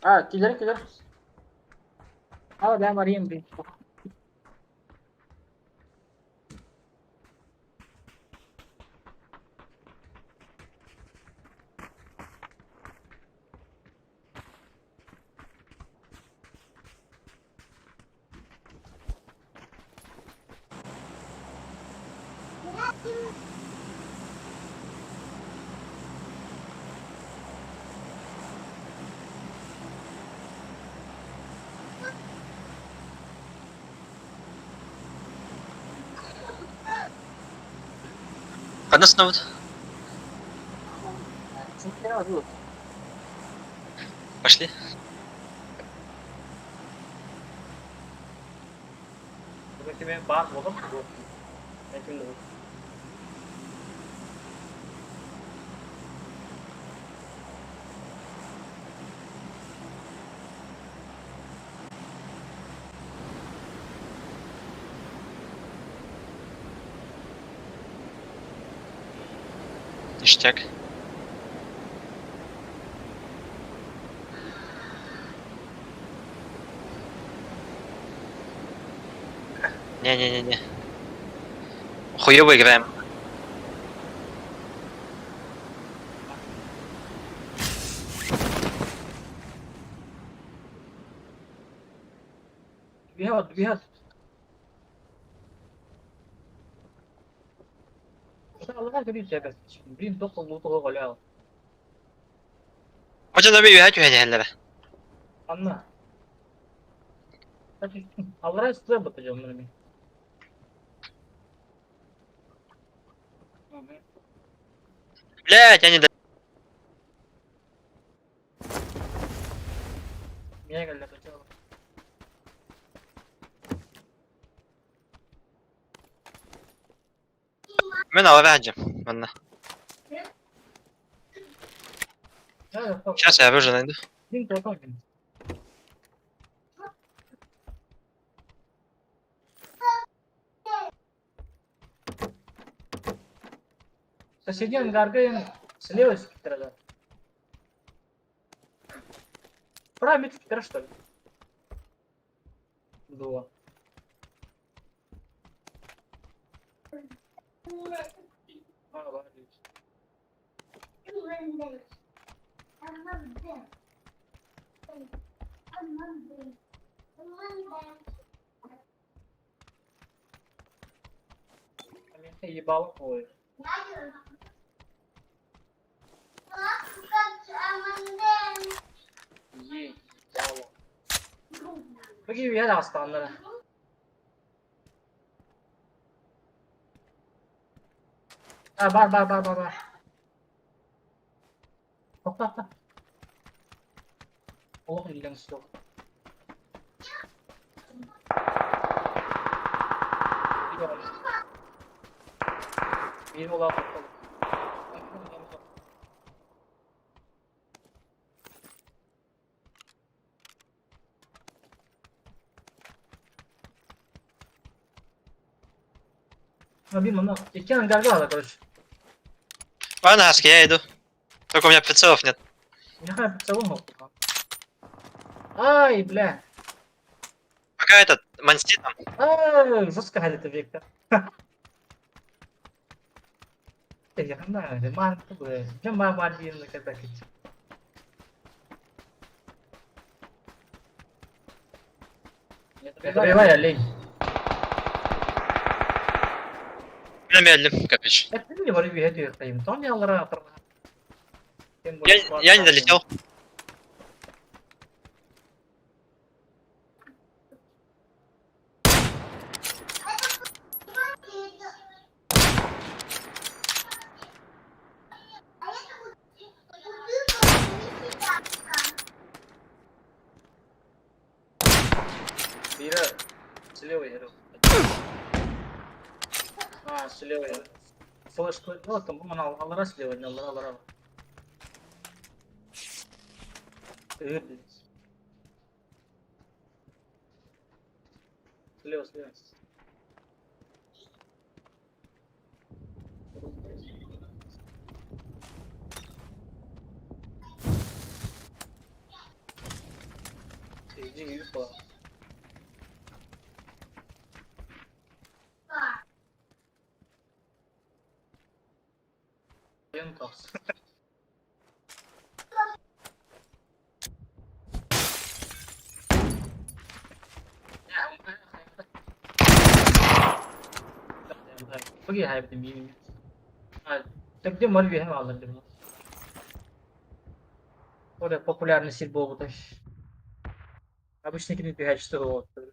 А, киллэр киллэр. А, да, Мария, блин. Ханна сынабыт? Пошли. Баар буолан буо. Ништяк. Не-не-не-не. Хуёво играем. Бегает, бегает. Блин, только лутого гулял. Хотя да үһэ түһэн иһэллэрэ. Анна. Аллара стрелба дьоннор Блядь, я не до... Мен алара сылдьым манна. Сейчас я оружие найду. Соседний ангарга слева да. Правильно, что ли? Дуо. Ебал, ой. Ебало. Какие я останнары. А, бар, бар, бар, бар, бар. Тохто, Олох иллэҥ суох. Биир улааппыт. Блин, манна икки ангарга ала, короче. Ладно, Хаски, я иду. Только у меня прицелов нет. Нехай прицелом мог. Ай, бля. Пока этот, манси там. Ай, жестко это Виктор. Я знаю, ман, я мама один, когда Добивай, олень. Мен медлим, капец. Я не долетел. Слева А, слева. Флешку. Ну, там, аллара слева, не аллара, аллара. Слева, слева. Популярный сир буолбута. Обычно кини түһээччи буолуохтар.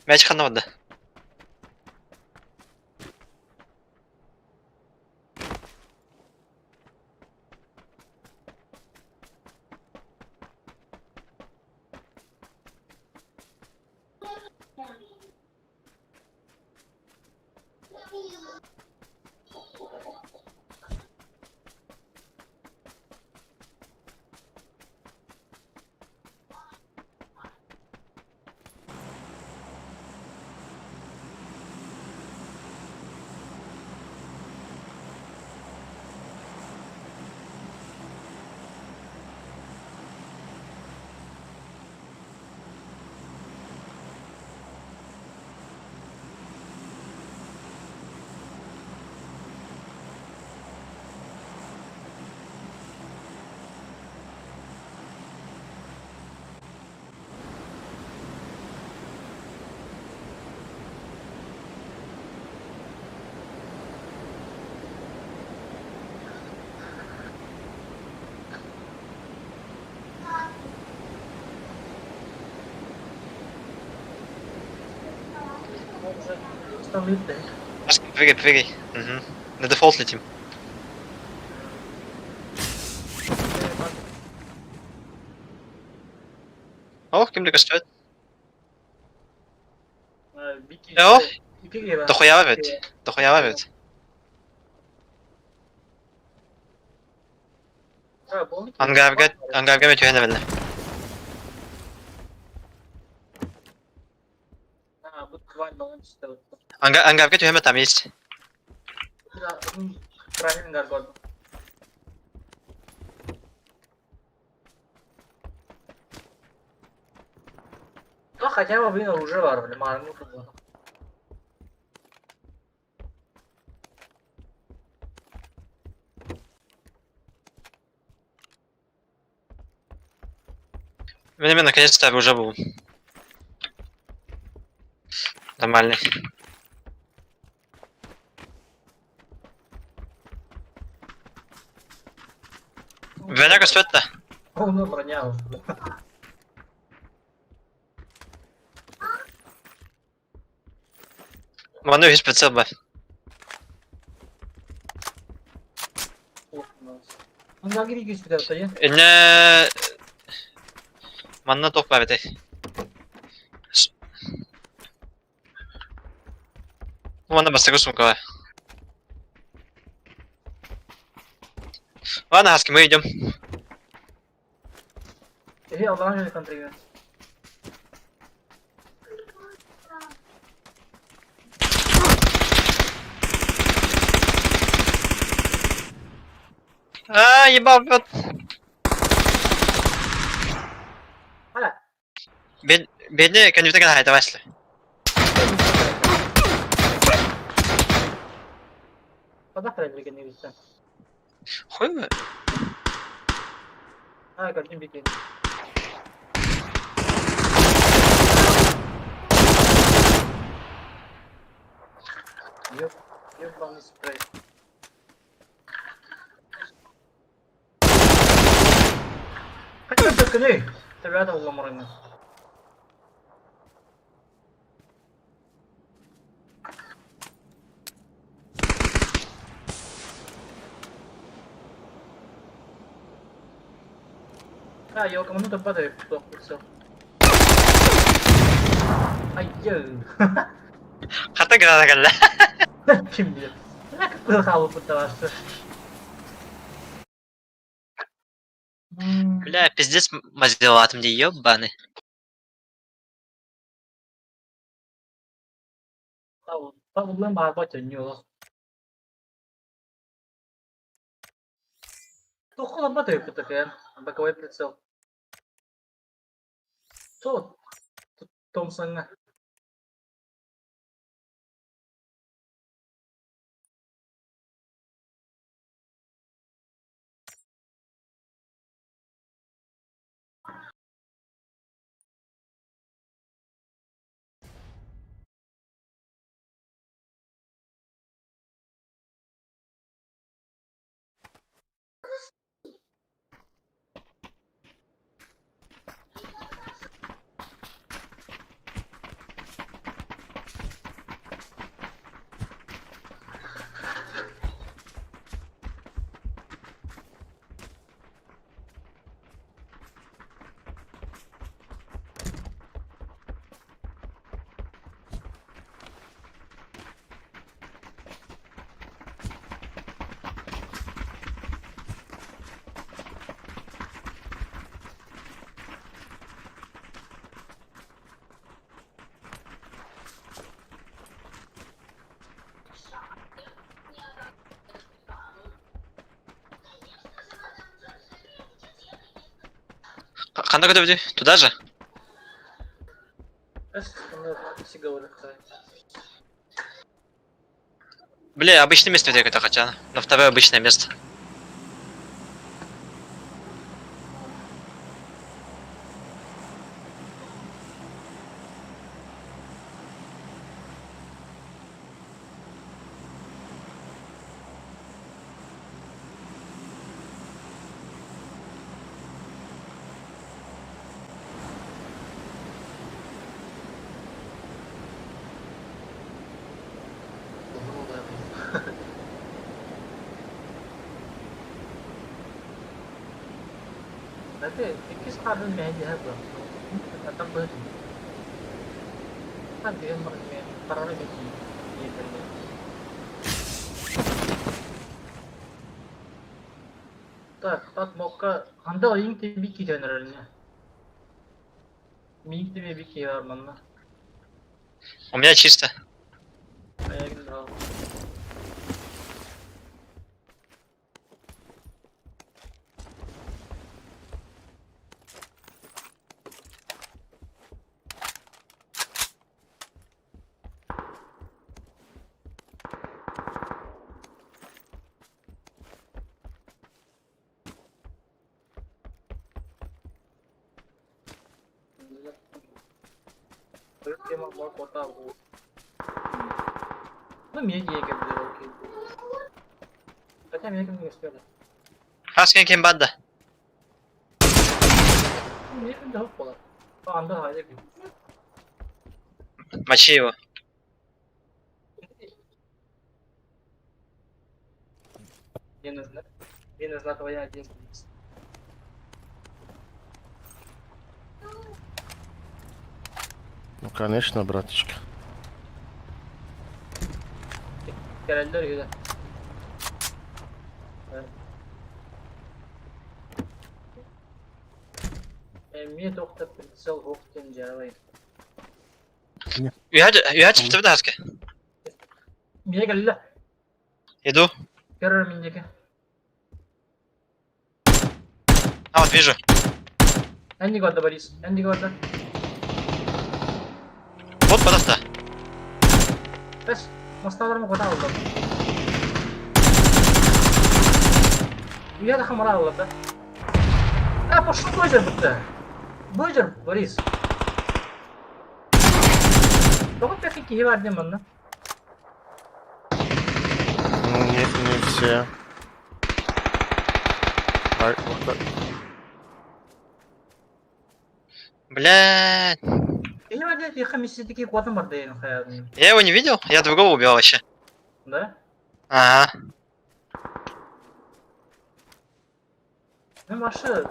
Мяч ханна барда. Прыгай, прыгай. Угу. На дефолт летим. Ох, ким көстүбэт. Оо, дохуява эбит. Дохуява эбит. Ангарга, ангарга мен түһэн эбэллэр. Ангарга түһэмэ там есть. Ну, хотя бы, блин, уже бар, блин, маарыҥҥы курдук. Мен наконец-то уже был. Нормальный. Веня көспөт да. Полная броня. Манна үһүс прицел бар. Иннэ манна туох баар этэй? Манна бастакы сумка баар. Ладно, Хаски, мы идем. А, ебал, вот. Бедный компьютер давай если. Подохрен кэннигиттэн. Хуй бы. А, көрдүм бикин. Ёб, ёбаный спрей. Хотя бы Ребята, улламарына. А, елка, минута падает, кто все. Ай, Хата граната кэллэ. Ким билэр. Кыл хаалбыт табаасы. Бля, пиздец мазилатым дии, ёбаный. Табыллан баарба төннүү олох. Туохха олорбот эбиппит такайан, боковой прицел. Тот Томсоҥҥа. Ханна көтөбүтүй? Туда же? Бля, обычное место где-то хотя. На второе обычное место. Иккис хаарын мэһэйдэһэ буолан Так, так мокка ханда ойын тебе китенерелне. Миик тебе бики бар манна. У меня чисто. Хас кем банда? Мочи его. Мне нужна, мне нужна твоя одежда. Ну, конечно, братишка. Кэлэллэр үһү Эмиэ туох да прицел суох диэн дьаралай. Үһэ түптэ хаска. Миэ кэллэ. Иду. Көрөр минники. А, вот вижу. Энди горда Борис. Энди горда. Вот подохта. Бэс, масталарым кота алды. Үйэ да хамарааллар да. А, пошел быдьар бытта. Быдьар, Борис. Тоҕо пэхи киһи бар диэн манна? Нет, не все. Так, вот так. Блядь. Киһи бар диэн киһи мисситики куотан бар диэн хайаатын. Я его не видел? Я другого убил вообще. Да? Ага. Мен башы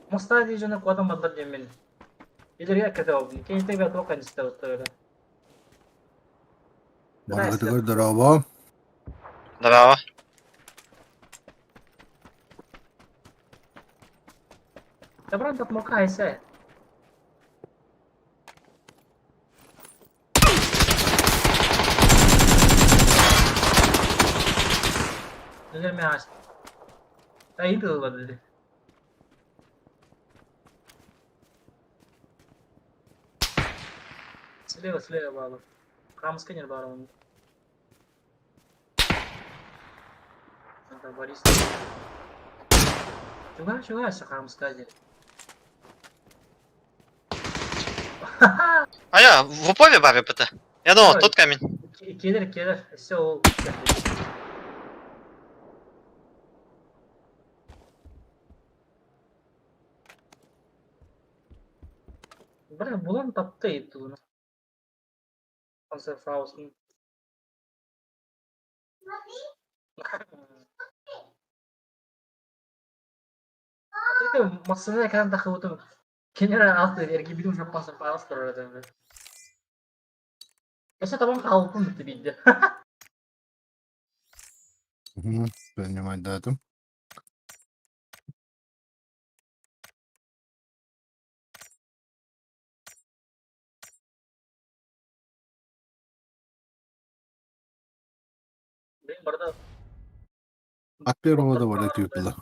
моста дии дьоно куотан бардар диэммин. Илэргэ кэтэ олбун. Кинитэ бэ туох ханьыста оттойро. Барыгытыгар дорообо. Здорово. Добран отмолкайся. Нөлөмө аас. Айы dedi. Слева, слева баалы. Камсканер бар onun. Это Борис. Чуга, чуга, Хамсканер. А я в упоре баре ПТ. Я думал, Ой. тот камень. Келер, келер. Все, ол. Бля, булан тапты итті bunu. Panzerfaust'un. Массыына кэлэн тахыбытым. Кинилэр алты эргийбитим уже Panzerfaust турар этэ. Өссө табан хаалбытым битти биирдэ. Принимайдаатым. Блин, барда От первого добавлять юпила.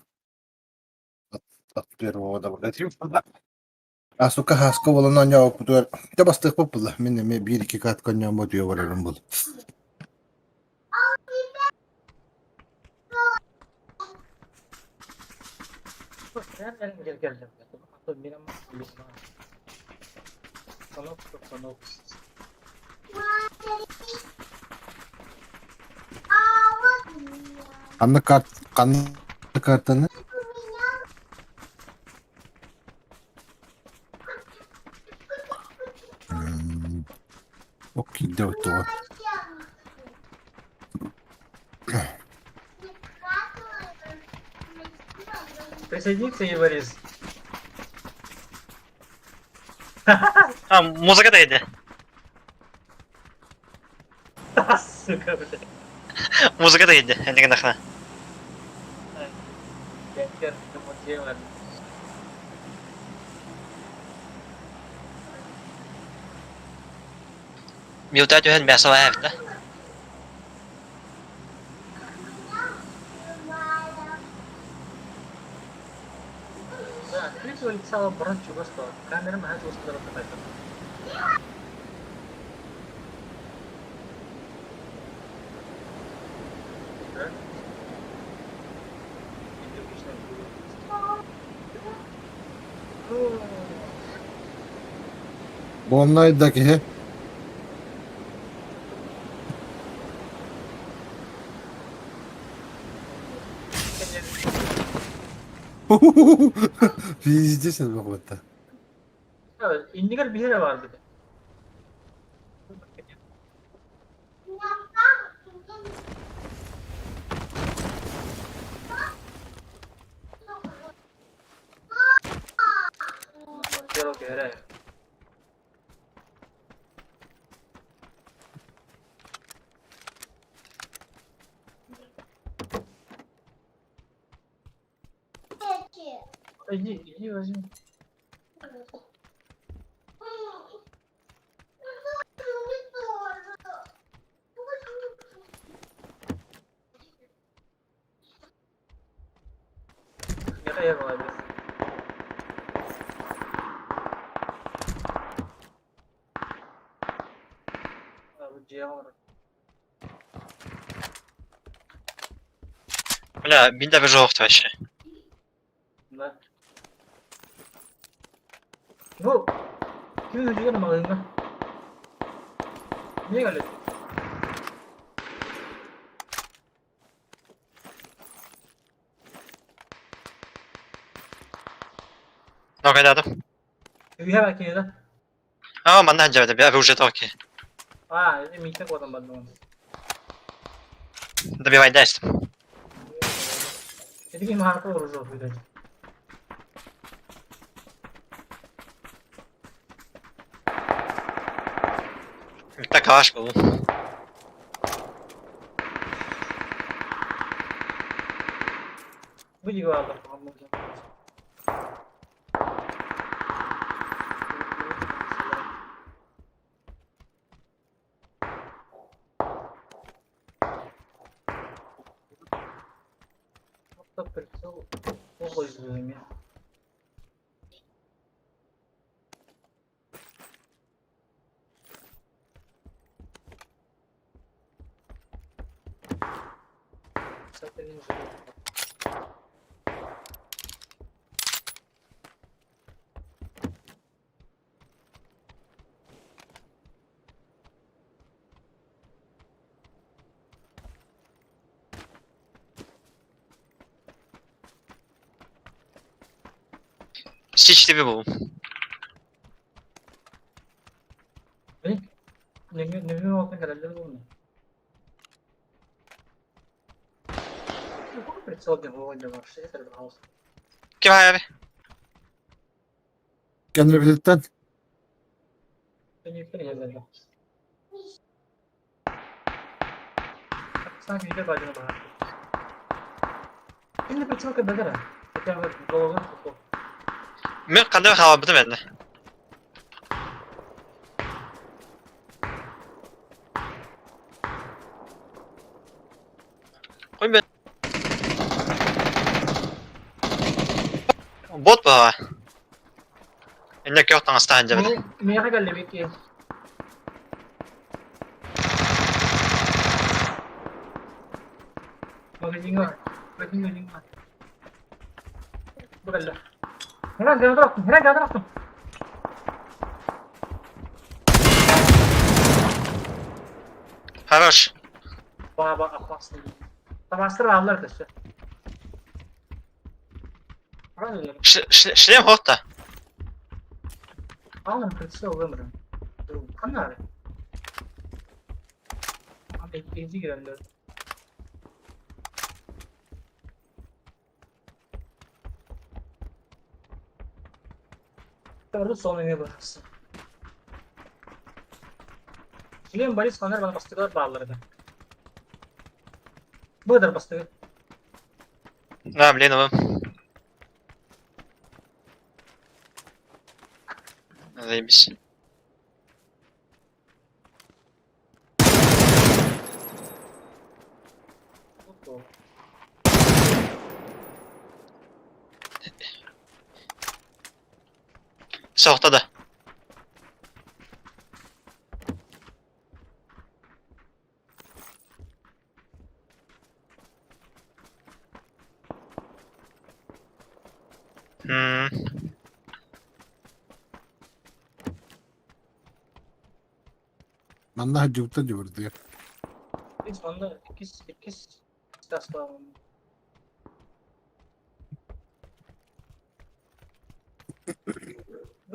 От первого добавлять юпила. А сука хаска болан аня опутуар. Те бастык попула. Мен эме бир iki кат коньям бот барарым бул. Nereden geldim? Sanok, sanok. Канны карт, канны картаны. Окей, да, Присоединиться и Борис. А, музыка да иди. Сука, блядь. Музыка да иди, не нахна. Я демонтирован. Мютать түһэн мясо да? Да, третьего лица баран чугас то. Камера мага чугас то такая. Да? Боннайдаки he. Пиздец это. Иннигер биһире бар бит. Quiero que era. Иди, иди возьми. Я молодец. Бля, мин да бір вообще. Бу ким үдүгэр маҕаһыыҥҥа? Эмиэ кэллин. Нокайдаатым. Үһэ баар кинилэр. Аа, манна сылдьабыт, бля, уже токи. Аа, ити миитин куотан бардым. Добивайдайстым. Ити ким хаата оружие видать. Так калаш был. Бу дьиҥэ бааллар Сич тебе был. Нөҥүө уолтан кэлэллэр буолла. Какой прицел не выводил вообще, это пожалуйста. Ким хайаби? Кэннибититтэн Мен ханна хаалбытым эннэ. Ой, бля. Бот баҕа. Иннэ көх таҥастаан дьэбит. Миэхэ кэллибит киһи. Магазиҥҥа, магазиҥҥа, Бу кэллэ. Херан гранат охтум, херан гранат охтум. Хорош. Баба опасный. Табастыр аллар өссө. Шлем хотта. Алын прицел вымрын. Ханна Иккинчи кирэллэр. Торду сон эмиэ быһаарсан. Шлем Борис ханар бана бастыгылар бааллар этэ. Быдар бастыгы. Да, блин, ылым. Заебись. Соһто да. М. Манна сылдьыбыттар дьыбырдыыр. Иккис манна иккис иккис тастаан.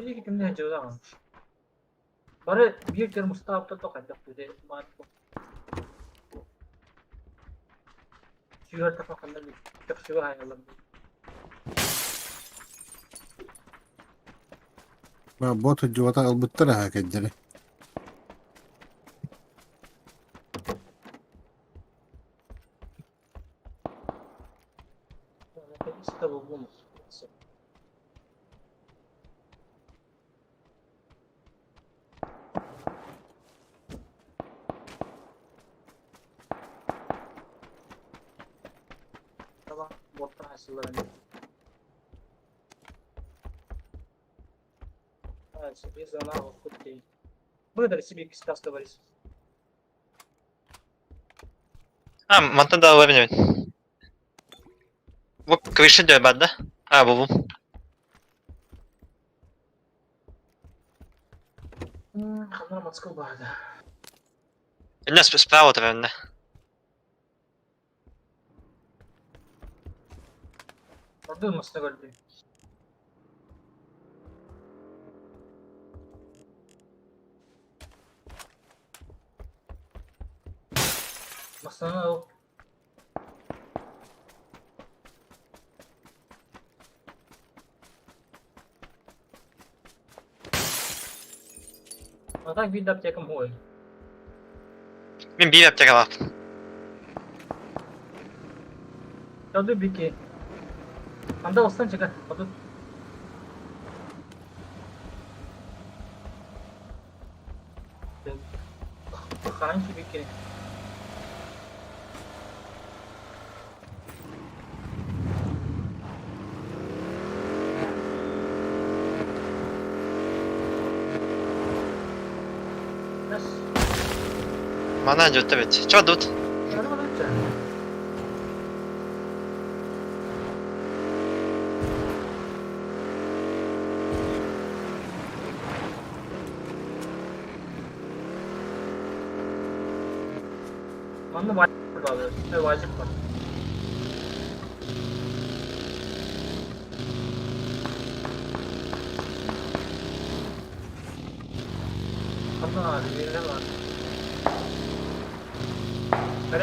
Бу диэки кимнээх дьылаҕын? Бары биир термостаабыта хайдах диэ Сүүһэр таха ханна көхсүгэ хаайаллар. Бот сылдьыбата ылбыттар аһа кэлдьэри. Выдали себе сказка Борис. А, мантан да ылабын эбит. Бу крыша дөй бар да? А, бу бу. Ханна Москва баада. Инна справа отурар Ордук массыына көрдүм. Массыынаны ыл. А так биир да аптекам ой. Мин биир аптекалаахпын. Чаду бики. Анда устан чека. Отут. Харанчы бики. Манан дьүттэ бит. Чо тут? Манна ваҗып бар.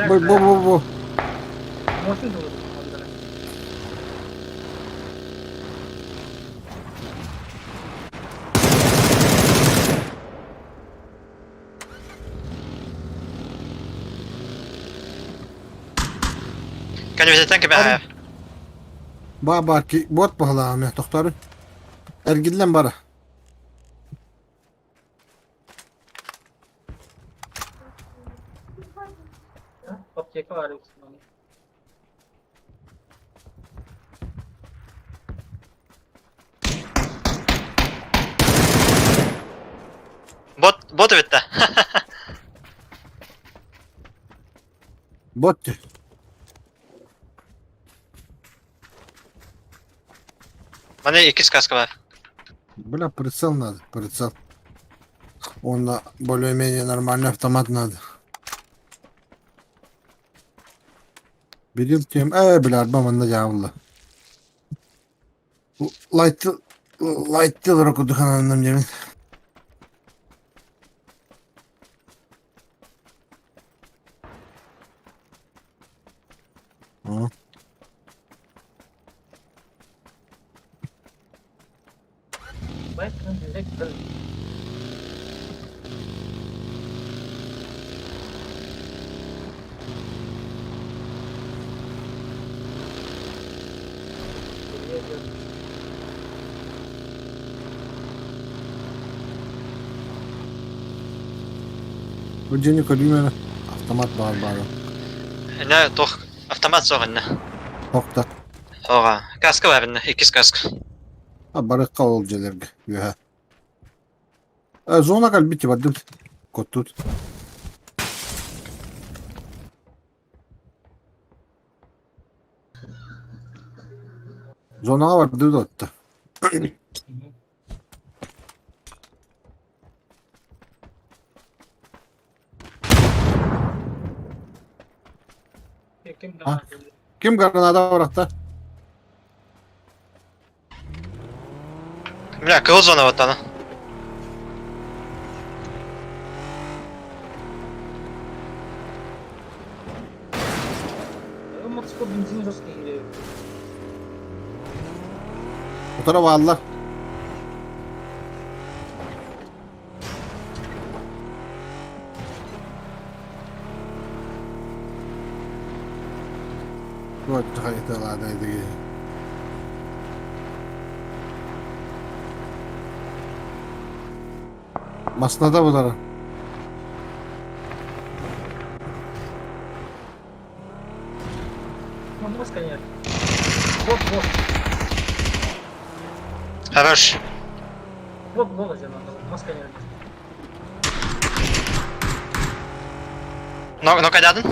Бу бу бу бу. Кэннибититтэн кэбиһэр. Ба ба ки бот баһылаамы тохтору. Эргиллэн бара. Аптека бар. Бот бот эбит Бот. Маны иккис каска бар. Бля, прицел надо, прицел. Он на более-менее нормальный автомат надо. Берил тем. Бля, арба манна жаалла. Лайт лайт кудухананным демен. О. Бу дьиэни көрүүм автомат баар баара. Инна туох автомат суох инна. Тохта. Ога. Каска бар инна. Иккис каска. А барыкка ол дьиэлэргэ үөһэ. Зона кэлбит бардым. Коттут. Зонаҕа бардыбыт отто. А? Ким граната барахта? Бля, кыл зона вот она. Мотоцикл бензин жесткий или Утара бааллар. Вот хайта ладно. Маснада булар. Ну, маска нет. Вот, вот. Хорош. Вот, вот, маска нет. Но, но кадядын?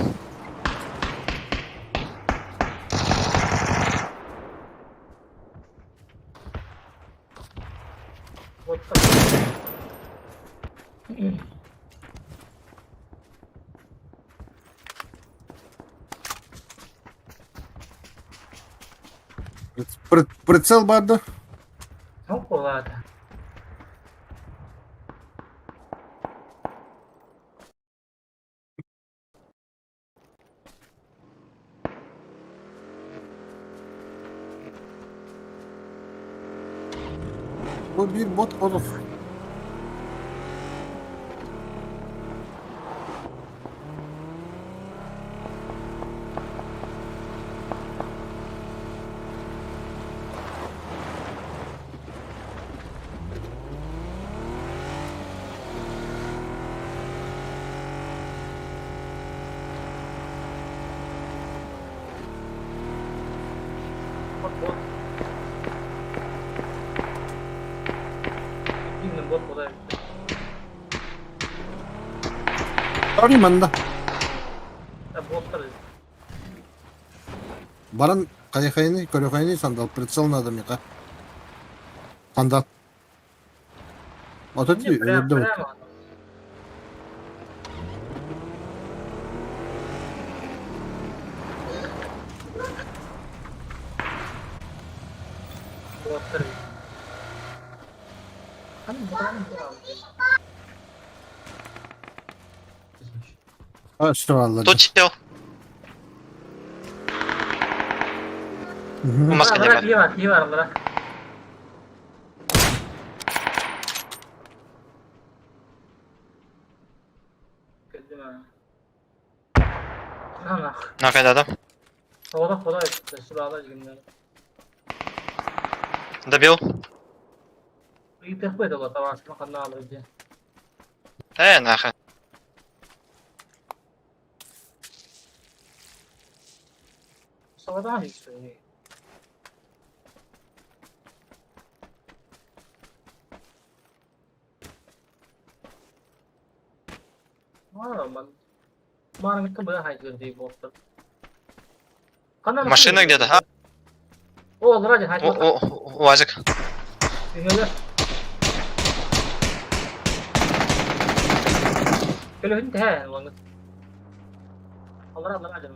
Вот так. Прицел баар да? Ну, ладно. Бу биир бот олох. Бот бот. Именно бот куда? Ори манна. Да, боттар. Баран хайахайны, көрөхайны сандал. Прицел надо миэхэ. Сандал. Ото Не, ти прям, өлөрдө прямо. Боттар. Все аллар. Тут чел. Мгм. Маска не бар. Кие бар, кие бар, бра. Кэллим аа. Анах. Нахай адам. Ода хода сыбаала дигиннер. Добил. Ыйтыхпайт ола табаасына ханна алыр диэн. Нахай. Саҕадаан истэ. Маарыҥҥыттан быһа хайдыыр дии буолта. Ханна Машина где-то, а? О, ради О, хайдыыр. о, УАЗик. Үһүөлэр. Көлөһүн тэһэ уоҥҥут. Аллара аллара дьон.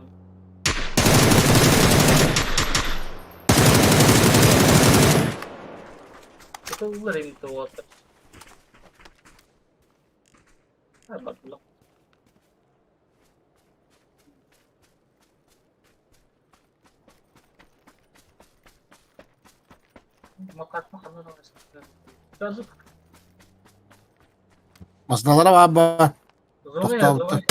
Ытыллар имте уоттар. Бардылар. Жазып. Масыналара баар ба. Зона Тохтообуттар. зона.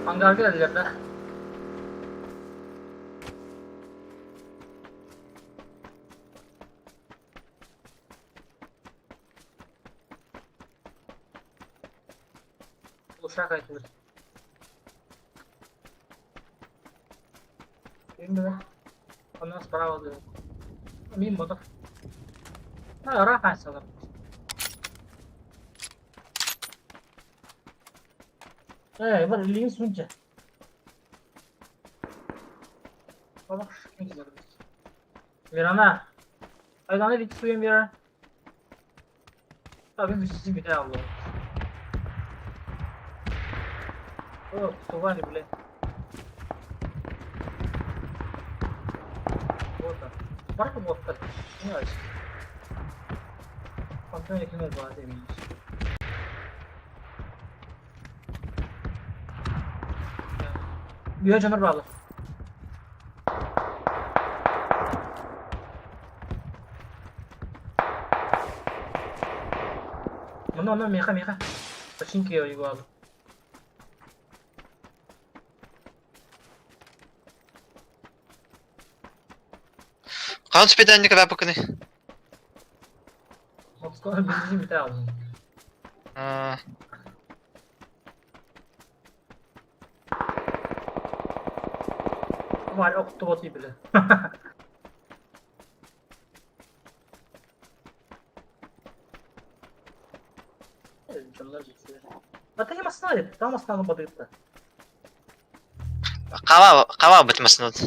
Ангарга эллэр да. Ушак айтылыр. Именно. Она справа да. Мимо да. А, рахайсалар. Бар илиин сунча. Алах шкин Мирана. Айдана вич суем Мира. Tabii bir bir aldı. О, тували, бля. Вот так. Парк вот так. Понимаешь? Онтон ekmek var demiş. Bir canır bağlı. Онно онно меха меха. Починки его алды. Хаан спиданник вапыкны. Москва бензин бите алды. Var oktu botu bile. Дьоннор билсилэр. Ата масна деп, там маснаны бадыгытта. Кава, кава бит маснат.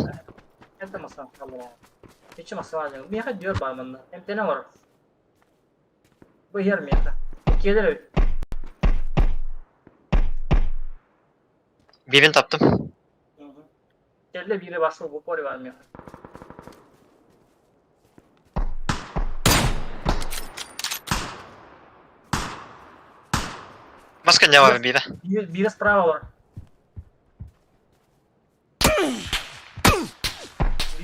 Это масна kallar. Иччи массыына дьон. Миэхэ дьүөр баар манна. Эмтэнэ олорор. Бу иһэр миэхэ. Иккиэлэр эбит. Биирин таптым. Кэллэ биири вошел в упор баар миэхэ. Маска не бар биирэ. Биирэ справа бар.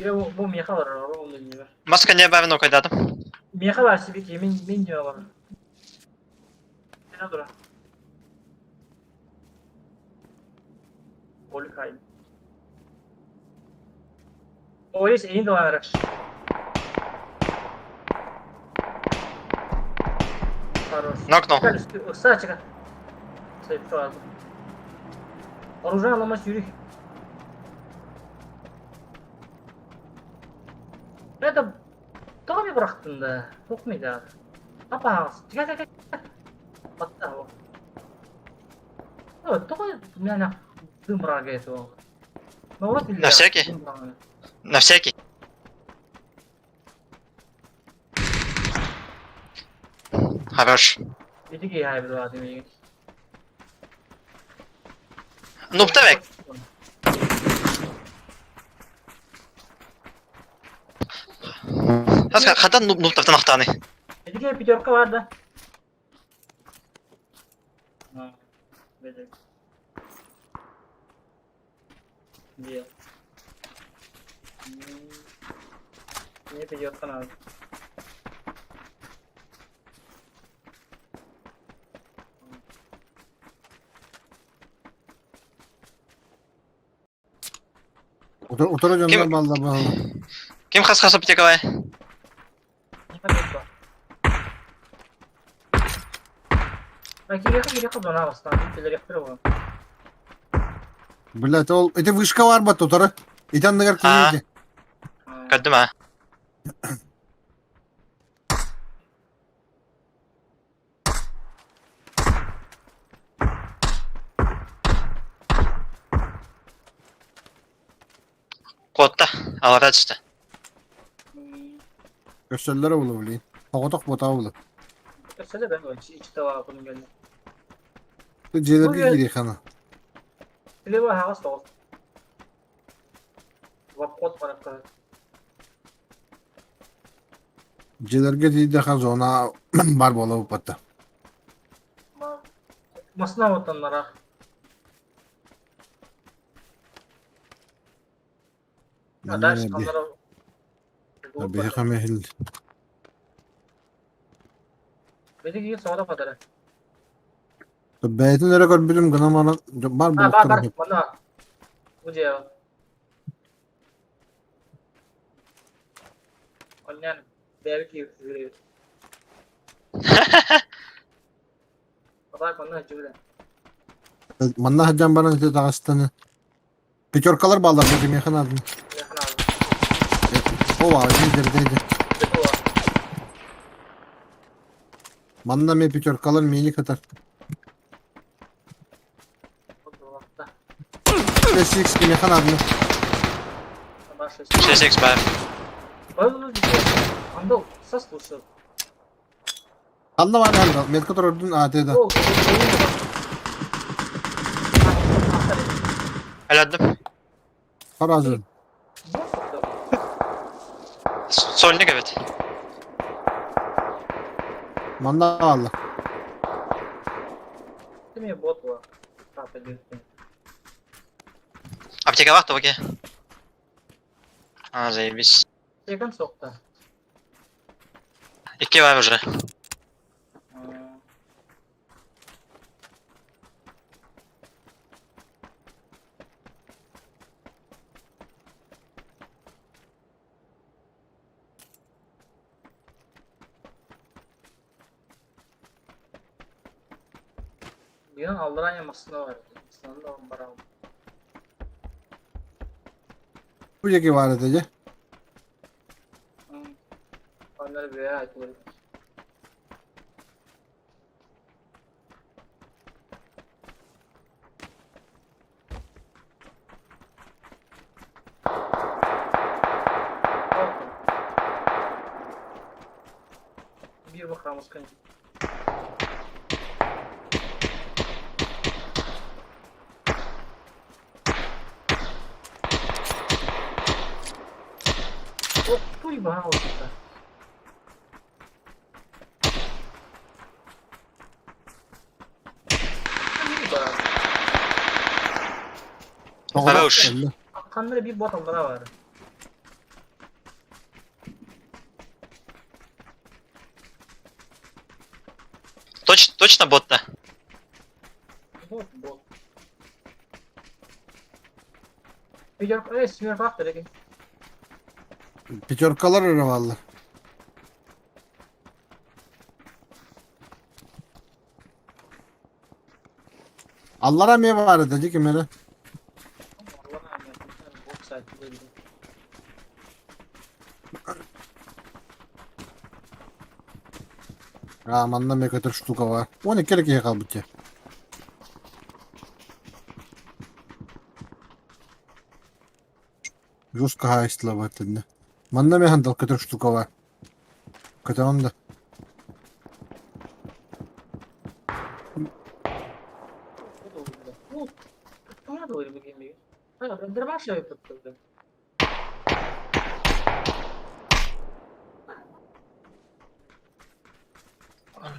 Биирэ бу миэхэ барар, ол иннибэр. Маска не баарын окайдатым. Миэхэ бар сибики, мин мин диэ бар. Сена тура. Оликай. Олис эйин доланарар. Хорош. Нокнул. Ыкса чыга. Оружие лома сүүрүй. Это тоҕо эмэ бырахтын да? Туох да? Апа, чыга чыга Батта Тоҕо мээнэ дым быраҕа этэ На всякий. На всякий. Хорош. Ну, давай. Хатан нубтартан ахтаны. Эдиге пятерка бар да. Мне пятерка надо. Утары дьоннор балла баһылы. Ким хас-хас аптекалай? Блять, ол ити вышка бар бат утары. Ити анныгар киһи. Көрдүм а. Куотта, алара түстэ. Көрсөллөр улу блин. Тоҕотох буотаа улу. Көрсөлөр ben ичи табаа кэллэ. Дьиэлэргэ киириэххэ Слева хаҕас тоҕус. В обход баракка. Дьиэлэргэ тиийдэххэ зона бар буола буппатта. Масына оттоннара. А дальше Биһиэхэ мэһил. Биһиги соҕотох батара. Бэйэтин эрэ көрбүтүм гынан баран бар А, бар, бар, манна. Бу дьиэ. Онньан бэйэбит киирбит. Бабай манна дьүлэ. Манна сылдьан баран ити таҕыстаны. Пятеркалар бааллар бу кимиэхэ наадын. Миэхэ наада. О, баар, дьэ, дьэ. Манна эмиэ пятеркалар миини кытар. 6x кимиэхэ наадын. 6x баар. Андол, сослушал. Ханна баар ханна, метка турардын ааты да. Өлөрдүм. Харазын. Сольник эбит. Манна аалла. Ты бот была. Аптека бар тобуке. А, заебись. Секунд соқта. Икки бар уже. Дигэн аллараа массыына бар. Массыынаны барам. Бу диэки баар этэ дьэ. Оннор бэйэ айтылар. Биир бахрамыскын. Ох, туй баҕалыста. Хорош. Ханна биир бот аллара баар. Точно, точно бот-то? Бот, бот. Пятерка, семерка дорогие. Пятеркалар эрэ бааллар. Аллара эмиэ баар этэ дии ким эрэ. Аа, манна эмиэ көтөр штука баар. 12 эрэ киһи хаалбыт дии. Жестко хаайыстылар итиннэ. Манна эмиэ хандал көтөр штука баар. Көтөҕүн да.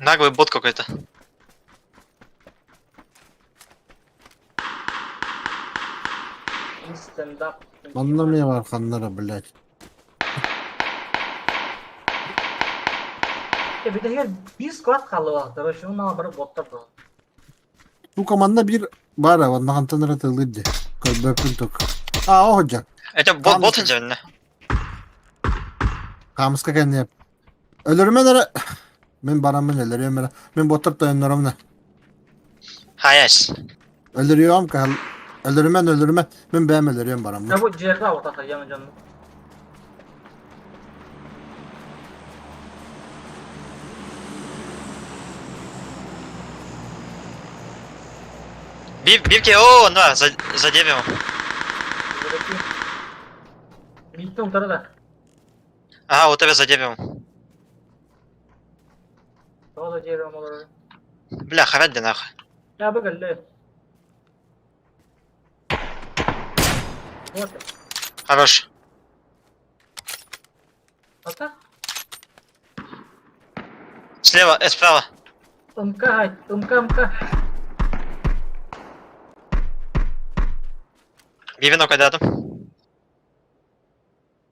Наглый бот какой-то. Манна эмиэ баар ханна эрэ, блядь. Бүтэһигэр биир склад хааллыбахтар, вообще уонна бары боттар буолар. Сука, манна биир баар манна хантан эрэ тыллыыр дии. Көрбөппүн тук. Аа, оһодьа. Это бот, бот сылдьар Хаамыска кэнниэп. Өлөрүмэн эрэ. Мин бараммын өлөрүөм эрэ. Мин боттор тойонноромна. Хаяс. Өлөрүөм каһал. Өлөрүмэн, өлөрүмэн. Мин бэйэм өлөрүөм бараммын. Бу дьиэргэ аҕытата яҥы дьон. Бибки, о, на, за, за деревом. Бииттэн утары да. Ага, вот это за деревом. Тоҕо да деревом олорор. Бля, харать да нахуй. Я бы кэллэ. Вот. Хорош. Ата? Слева, справа. МК, МК, МК. Бивенок рядом.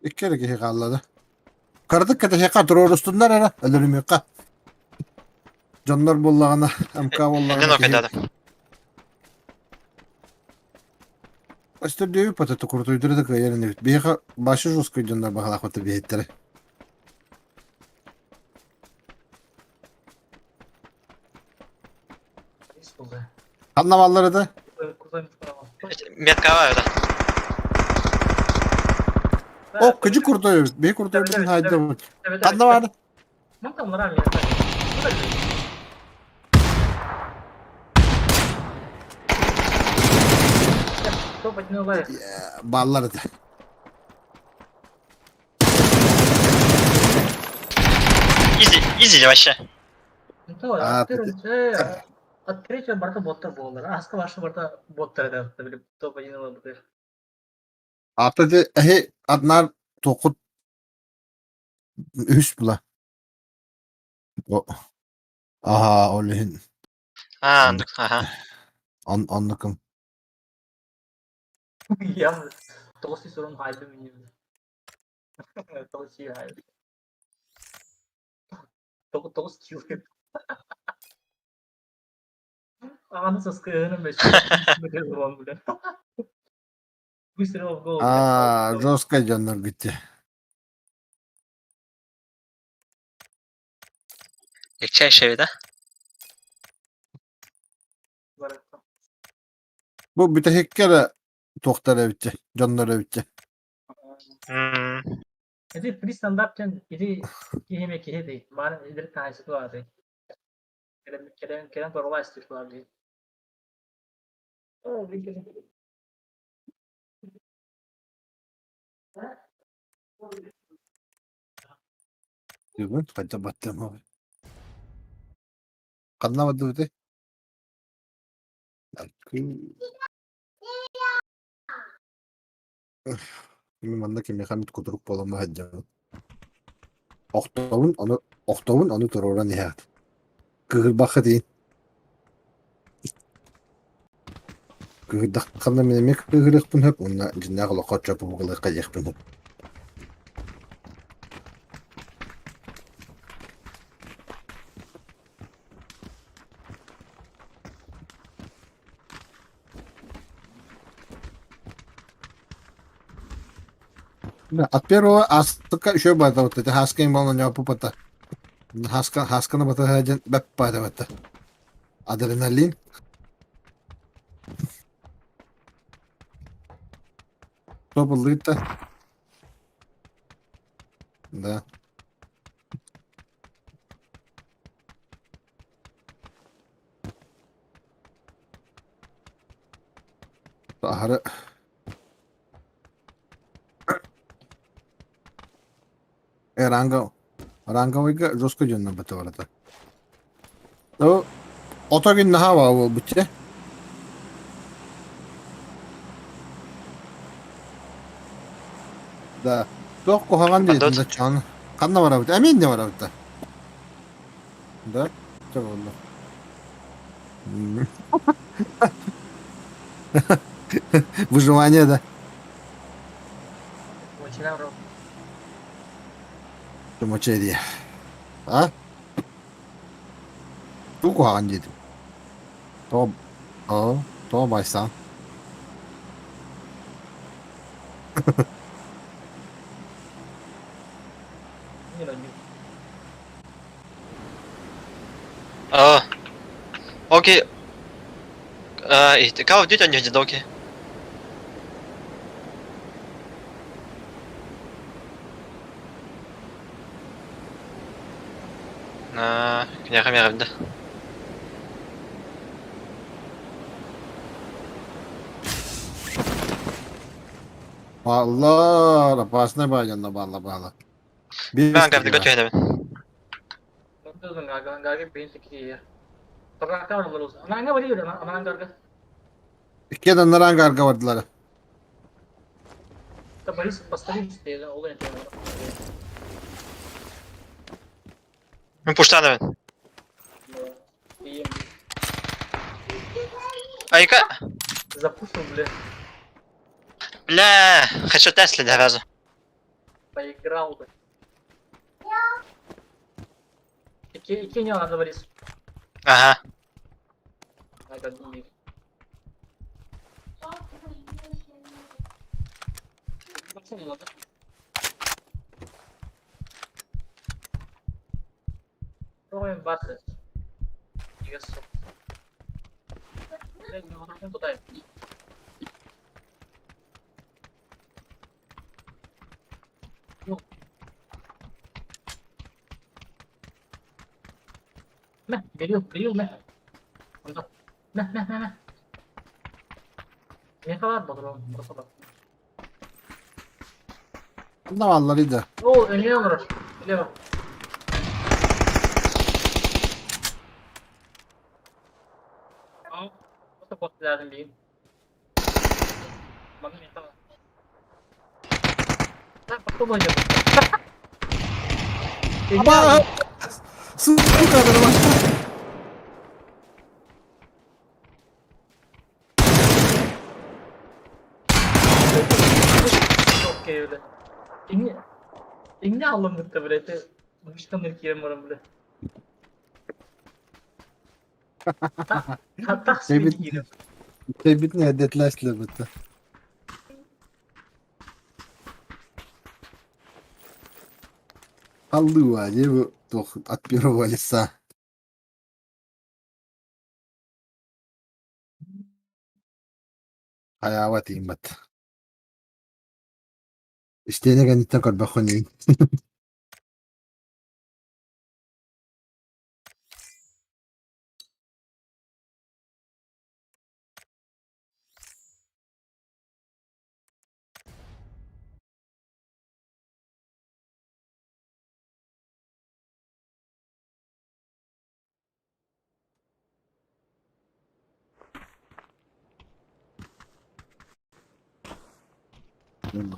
Икки эрэ киһи хаалла да. Кыратык кэтэһиэххэ туруорустуннар эрэ, өлөрүмүөххэ. Дьоннор буоллаҕына, МК буоллаҕына Одинок киһи рядом. Өстөрдүөбүт пататы курутуйдары да кыайар инибит. Биһиэхэ башы жесткой дьоннор баҕалаахпыт биһиттэрэ. Ханна бааллар этэ? Метка это. О, кыдьы курутуйбут. Биһи курутуйбутун хаайдыбыт. Ханна баары? Бааллар этэ. Изи, изи вообще. А, Открытие барыта боттар буоллар. Аска башы барыта боттар этэ. Били топ-1 ылбыты. Ата ди эһи аднар тоқут үс була. Аха, ол иһин А, ага. он оннукум. Я тоҕус сорун хайдым иннибин. Тоҕус хайдым. Тоҕус килл. Аҕаны саскыһыным бля. Выстрел в голову. А, жестко дьоннор гитти. Легчайшая, да? Бу бүтэһиккэ эрэ туохтар эбитти, дьоннор эбитти. Ити при стандарт ити киһиме киһи дии. Баар идир таайсыту ааты. Кэлэн кэлэн кэлэн торулаа истир дии. Бүгүн хайда баттым. Ханна бардыбытый? Мин манна кимиэхэ эмит кутурук буоламмын сылдьабын. Охтобун, ону охтобун, ону туруоран иһэҕит. Кыыһырбаххыт иһин. Кыыһырдаххына мин эмиэ кыыһырыахпын сөп уонна дьиҥнээх олоххо чоппугулуохха диэхпин сөп. От первого астыка еще бата вот это хаска им на него пупата. Хаска хаска на бата один бэп бата. Адреналин. Кто был-то? Да. Аһары Э, ранга ранговыйга жестко дьоннор бата. Ну, ото гин наһаа баа буолбут Да. Туох куһаҕан диэтин да чаан. Ханна барабыт? Эмиэ иннэ барабыт да. Да? Чэ буолла. Выживание, да? Моча А? Туу куһаҕан диэтим. Тоҕо оо, тоҕо баайсаҕын? А, окей. А, Call of Duty оонньуу окей. Аа, киниэхэ эмиэ эҕэрдэ. Бааллар, опасный баайанна баалла баалла. Мен ангарга түһэнэбин. Икки адамнар ангарга бардылар. Мин пуштанабын. Айка! Запушил, бля. Бля, хочу Тесли разу. Поиграл бы. Ики не надо, Борис. Ага. Zavallarıydı. О, не Лево. Ama Сука, Инне алыммытта, блядь, мышканыр кием баран, бля. Так Себит Себитни әдетләшләр бит. Аллуа, не от первого лица. Хайаава тииммат. Истиэнэ кэнниттэн көрбөххүн Тема.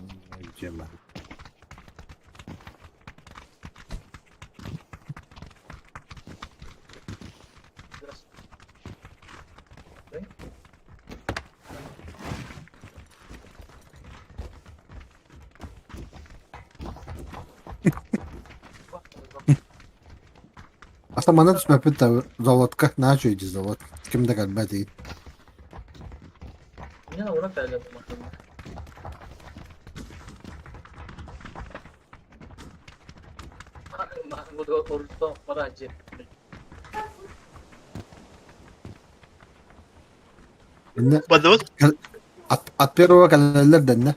Аста манна түспэппит да заводка наһаа үчүгэй дии завод. Ким да кэлбэт игин. Меня на ура кэллэ бу машина. Инне Бадыбыт. от, от первого кэлэллэр дэннэ.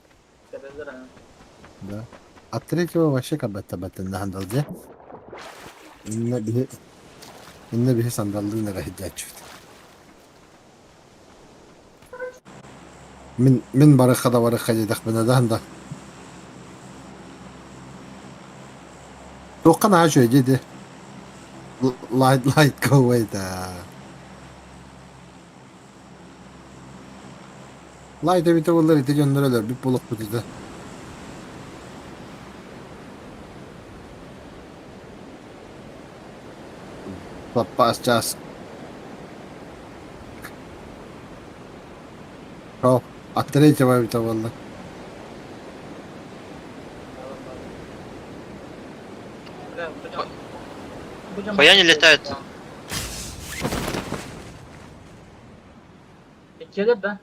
Да. От третьего вообще кабатта-баттанна сандалдьа. Инна биһи инна биһи сандаллыын эрэ сылдьааччыбыт. Мин мин барыахха да барыахха диэтэхпинэ да да Туохха наһаа үчүгэй дии ити. Light light go away да. Light эбитэ буоллар ити дьоннор өлөрбүт буолуохпут этэ. Саппаас чаас. О, от третьего эбитэ буолла. Хуя не летает. Иккиэлэр да?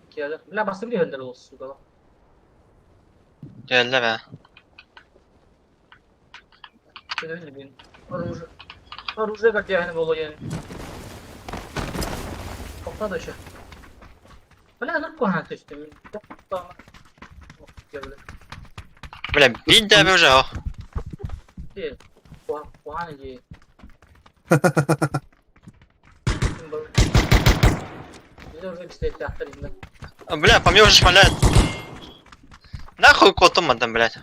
Иккиэлэр. Бля, бастакы иһэллэр ол сука. Geldi be. Kötü Оружие. Оружие как я было я. Тоқтады еще. Бля, ну куһаҕан түстүм. Бля, биир да уже о. Куһаҕан дии. Бля, по мне уже шмаляет. Нахуй котом отдам, блядь.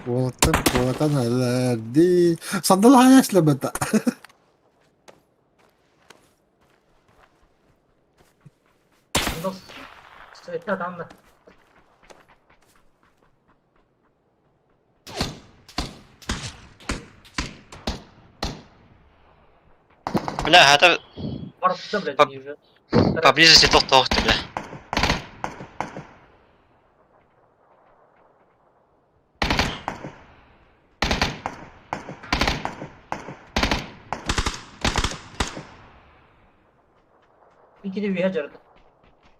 Уолаттар куотан өлөрдүү. Сандал хаайа эшлэбэтэ. Бля, это поблизости тохтоохты, бля.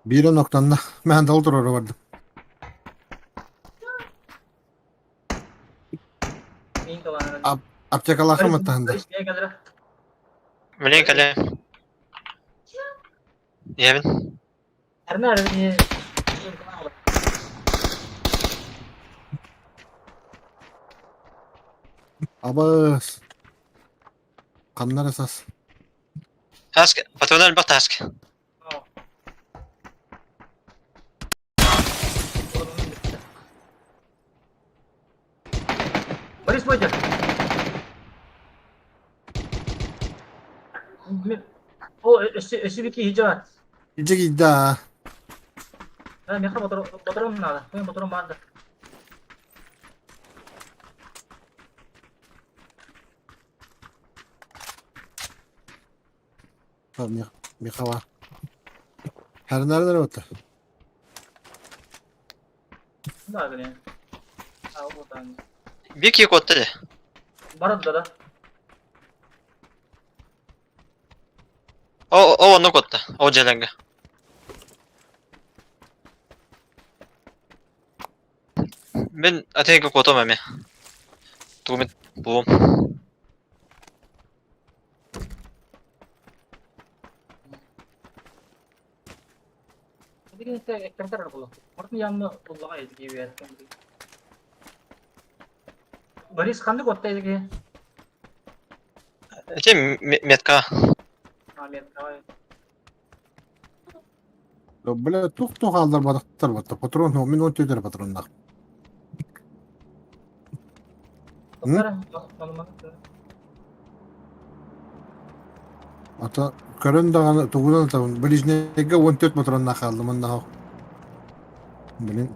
Биир оноктонно. Мээн дал туруора бардым. Аптекалаахым аттаһында. Блин, кэлэ. Иһэбин. Абыс. Ханна эрэ сас. Таск, патронар элбэх таск. Борис Войдер! О, өссө киһи Ижи да. Миэхэ патрон надо. Мен патрон баар. Михала. Хәрнәрдер өтө. Да, блин. А, вот там. Биир киһи куотта дии. Барат да, да. О, о, онно куотта. Ол дьиэлэргэ. Мин атыыга куотуом эмиэ. Тугу мин булуом. Борис ханнык отта эдиги? Ити метка. А, метка. Бля, тух-тух хаалларбатахтар батта. Патрон, мин он төтөр патроннаах. Ата көрөн даҕаны тугунан атабын ближнейгэ 14 патроннаах хааллым онно блин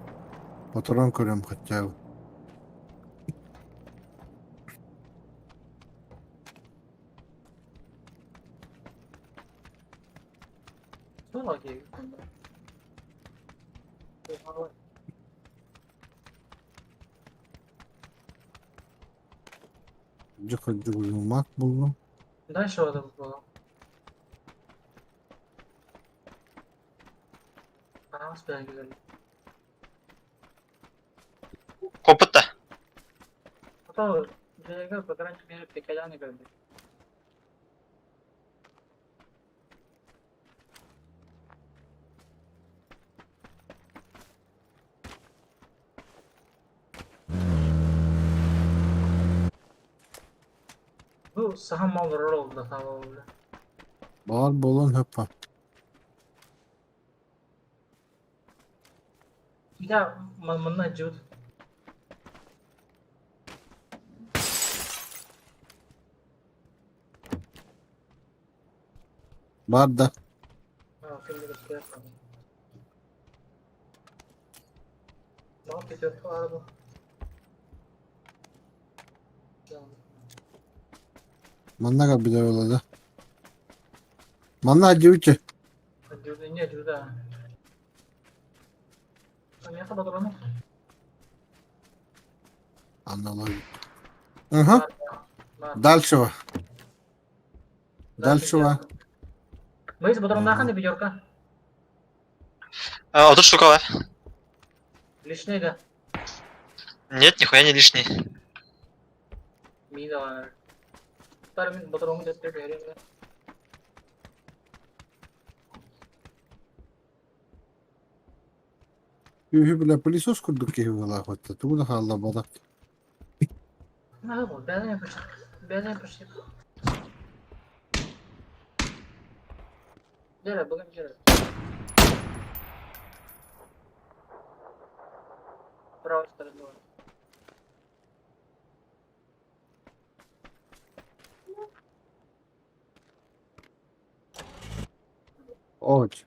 патрон көрөм хотя бы. Дьэ буллум. Дальше вот это было. Копыта. Баар буолан хөппө. Баар да. Манна билэр да. Манна дьүччэ. Аналог. Угу. Дальше. Дальше. А, вот тут штука бар. Лишний, да? Нет, нихуя не лишний. Үһү бile пылесос курдук киһи буолаахпыт. Тугу да хааллабата. Оч.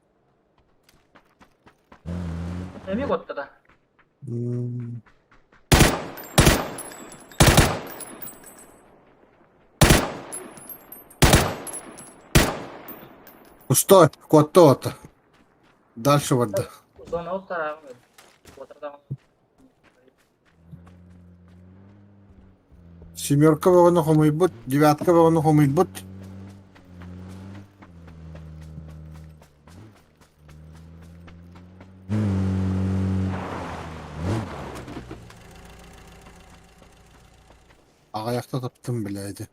Стой, куотта. Дальше барда. Семерка вагону хомуйбут, девятка вагону хомуйбут. Ағаяқта таптым, блядь.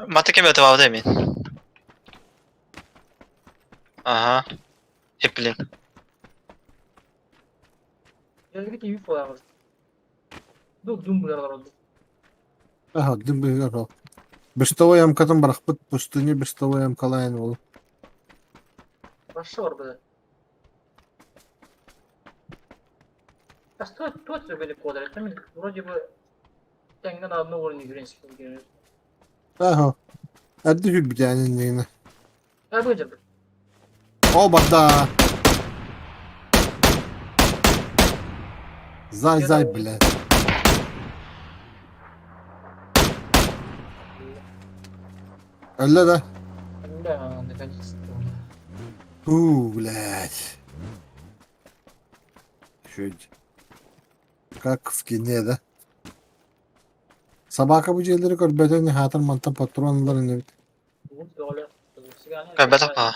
Маты кем это вавда мин? Ага. Хеплин. Ага, дым бігер. Бештовой ямкатын барахпыт, пустыне бештовой ямкалайын ол. Ага. Әдді хүлбітәнін нейні. О, барда. Зай, зай, блядь. Әллә да. Фу, блядь. Чуть. Как в кине, да? Собака бу дьиэлэри көрбөтөн хаатар мантан патроннар Көрбөтөх баа.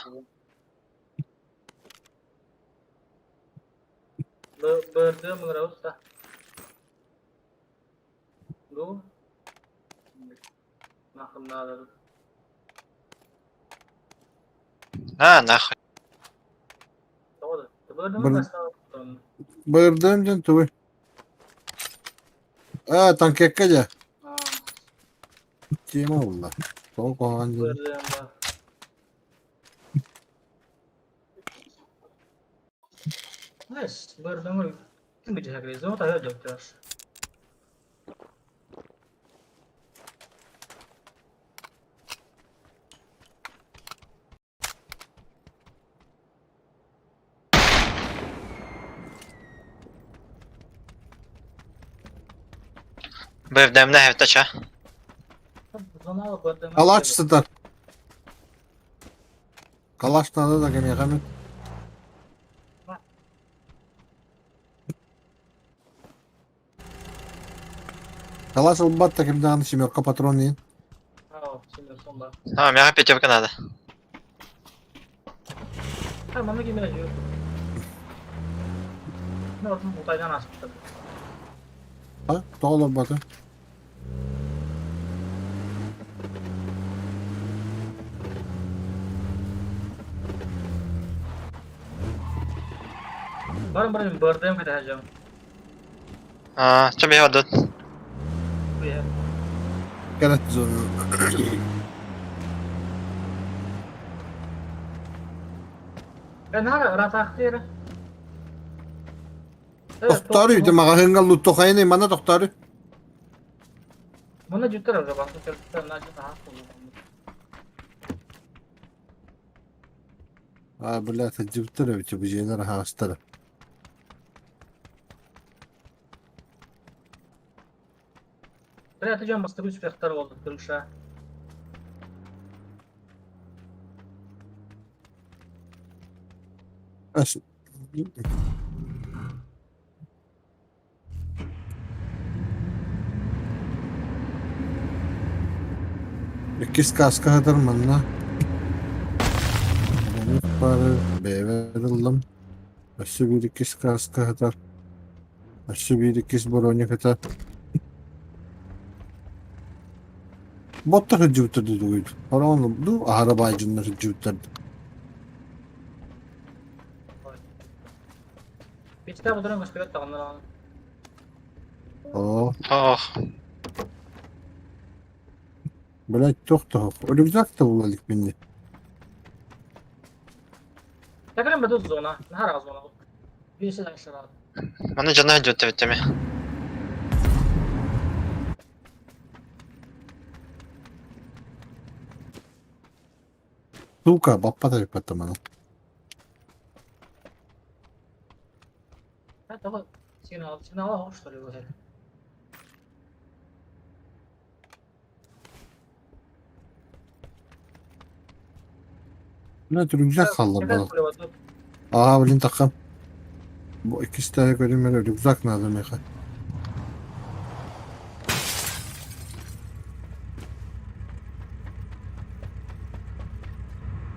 На, нахуй. Бырдым ден туй. А, танкекка дьэ. Тема булла. Тоҕо куһаҕан диэн. БФДМ-на хэвтача. Калач сытар. Калаш надо да кэмиэхэ эмит. Калаш ылбат да ким даҕаны семерка патрон иһин. А, миэхэ пятерка надо. А, тоҕо олорбото? Барın барın бардым кэтэһэдьэм. А, что мне отдадут? Кэлэт зону. Наар ыраатаахтыыр. Тохтоору, ити маҕаһыыҥҥа луттухайыный манна тохтоору. Муна дьүттэр уже басты кэлбиттэр наачы таһаас А, бля, сылдьыбыттар эбит, бу дьиэлэр аһаҕастара. Бля, дьон бастакы үспэхтэр буолла крыша. Ас- Иккис кааска сытар манна. Бары бэйэбэр ыллым. Өссө биир иккис кааска сытар. Өссө биир иккис броня сытар. Боттар сылдьыбыттар дуу Хороон дуу аһара баай дьоннор сылдьыбыттар. Печте бұдырын көстүбэт даҕаны. Оо, Ох, блядь, туох да Рюкзак да була илик минни. Такырым бэдус зона, наһаа зона. Биир сыл манна дьоно сылдьыбыт эбит эмиэ. Сука, баппат эбиппэт маны. Тоҕо сигнал, сигнала оһох что ли бу? Блядь, рюкзак хаалларбатах. Аа, блин, таххам. Бу иккистээх көрүм рюкзак надо миэхэ.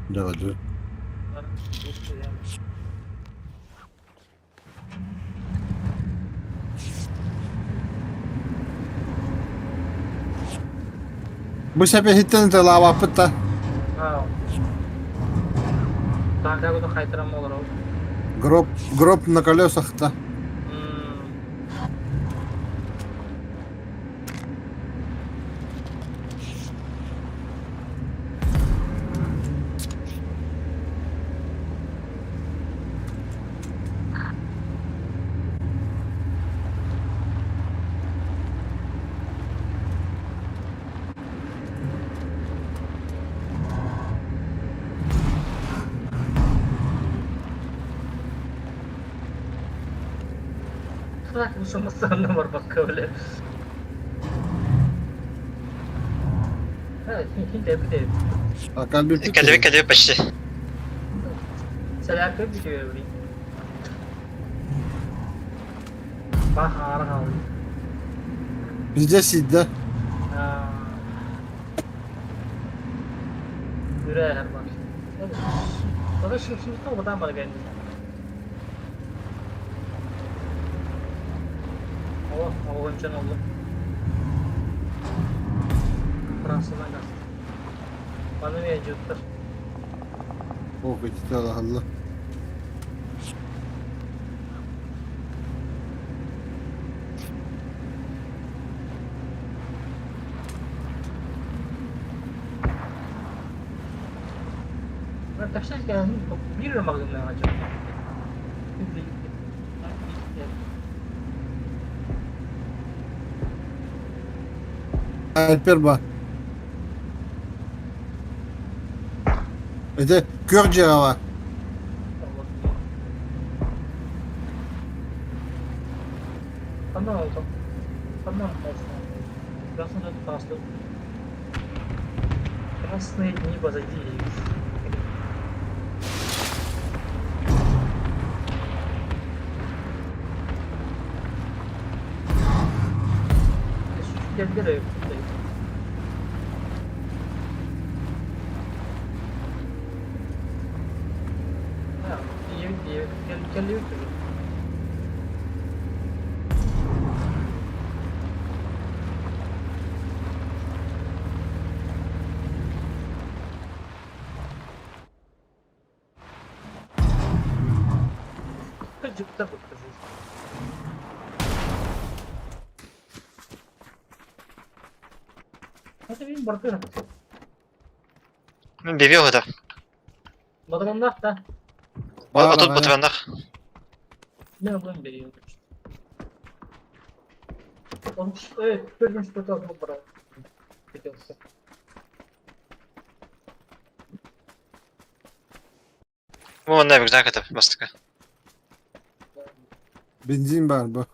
Давай, давай. Бу сэпэһиттэн ыталаабаппыт да. Таҥха хайтарам олорор. Гроб, гроб на колесах да. Так, ну что барбакка бile. А кальбиппит. Кэлбит, кэлбит почти. Сэлээппит бүтүө Бахаар Везде сидда. Үрээр бар. Ода шымшымтан одан бар гэнди. О, оҕончон oldu. Fransa'dan kastı. Bana ne acıttır? Ох, ити алла. Ben taşlarken bir magazin acaba. Альпер ба. Это Кёрджерова. Ханна oldu. Ханна oldu. Просто красные дни позади. Кэллэр Кэллибит Дьукта буккызыз. Это мин бардым. Мин бивиох это. Бодороннаах да. Баар Отут аҕай. ботураннах. Мен ылын берием. Он көргөн что-то брал. Хотелся. Уонна рюкзак это бастыка. Бензин баар бу.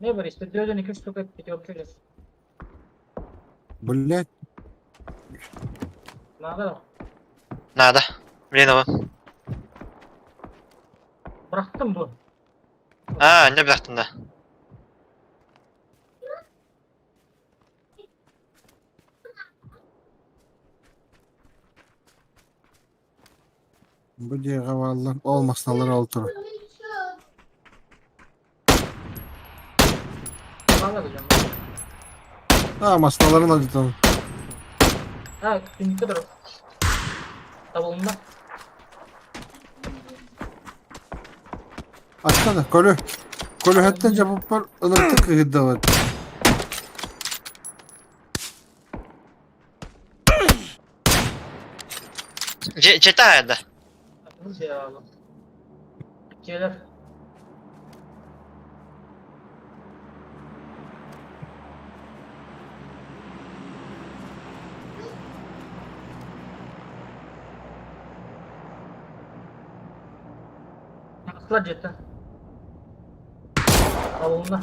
Не бар, 104 штука пятерка лес. Блять. Надо. Надо. Блин его. Бырахтым бу. А, не бяхтын да. Бу дьиэҕэ бааллар. Ол масналар ол турар. Мало дьон. А, масналарын алдытан. А, түнүккэ турар. Табылынна. Аттана, көрү. Көрүһэттэн дьаппар ыныртык кыһыддабыт. Читает, да. Дьиэлэр. Таҕыстылар дьиэттэн. Табылынна.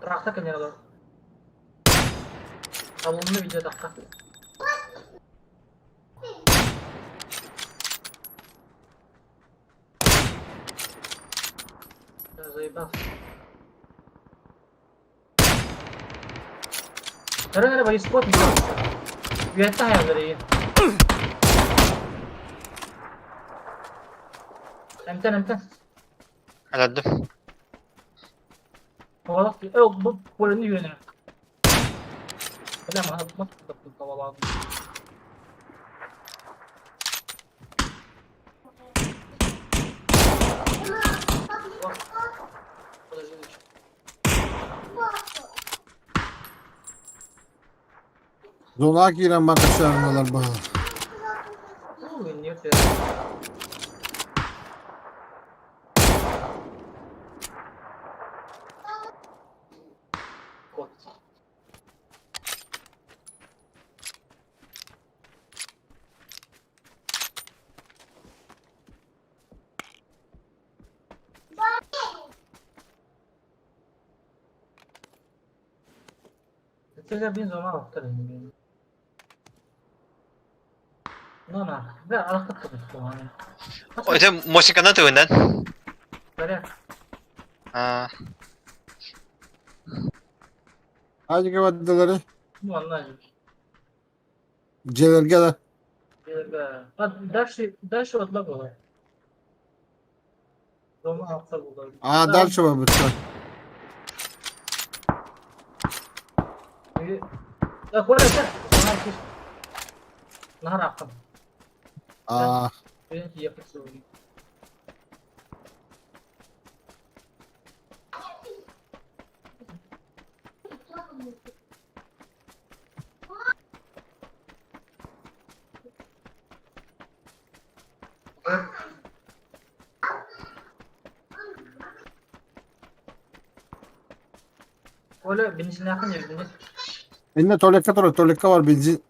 Тракта кэннигэр олорор. Табылынна видео тахха. Я заебался. Көрөн эрэ бориспот Үөттэ хайаллар эйиин. Эмтэн эмтэн. Алардым. Оҕолох э бу полени үөнэ. Бля маһа мас табалаадым. Подожди. Зонаға киирэн бакачаарыналар баһа. Ну, нет. Я. Кот. Это бин зона охтар. Ну на, бля, алахтап турбут. Это мосикана тыгынан. Бля, А, Ажыга бардылары. ну анна. Дьиэлэргэ да. А дальше, дальше вот было. Дома ахтар булар. А, дальше барбыттар. Да, коля, да. Нахар ахтам. А, Я хочу. Коля, бензин якын бензин. Инне туалекка турар, туалекка бар бензин.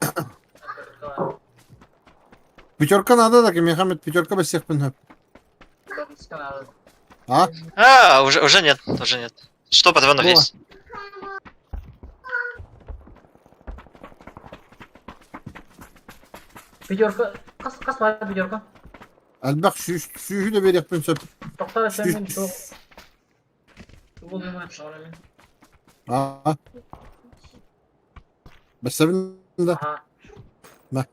Пятерка надо, так Мехамед, пятерка бэсиэхпин сөп. А? А, уже нет, уже нет. Что патронов Во. есть? Пятерка. Хас, хас баар пятерка. Элбэх сүүс сүүһү да биэриэхпин сөп. Тоқтар сен мен сол. Ол мен мен. А. Бэсэбин да. Ага. На.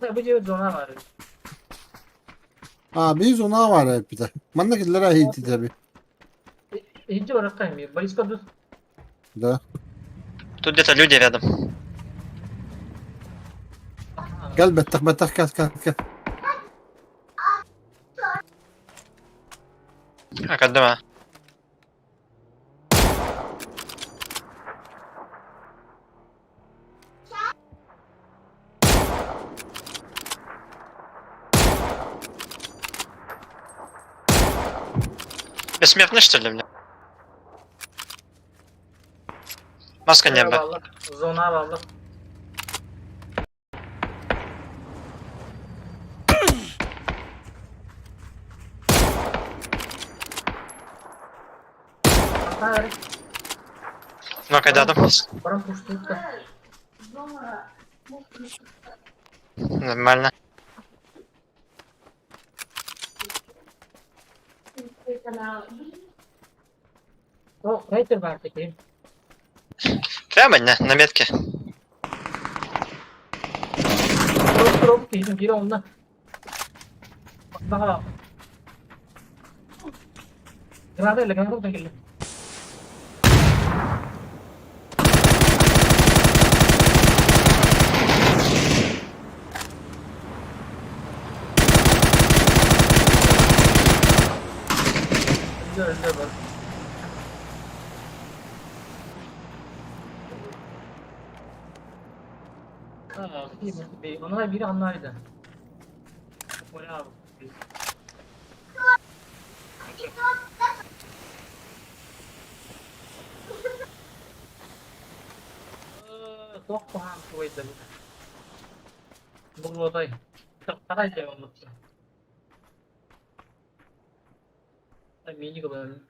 Бу же зона бар. А, биир зона баар эппитэ. Манна киллэр аһиититэби. Иһинче бараққа эми. Близко тут. Да. Тут где-то люди рядом. Кэл бэттэх бэттэх кэл кэл кэл. А, когда? Бессмертный, что ли, бля? Маска не бля. Зона баллык. Ну, когда там? Баран пуштукта. Нормально. О, рейтер бар такие. Прямо на метке. Дроп, дроп, киһин киирэ онно. Баҕа. Граната или граната кэллэ. Өлдө, өлдө бар. Онно биир аннаайда. Оля. Туох куһаан тугайда Буруотай. Тарай диэн оннук. Мини кылын.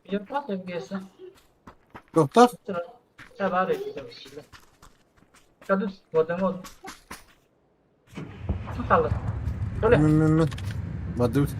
Пятерка Доктор, мин мин мин. Бардыбыт.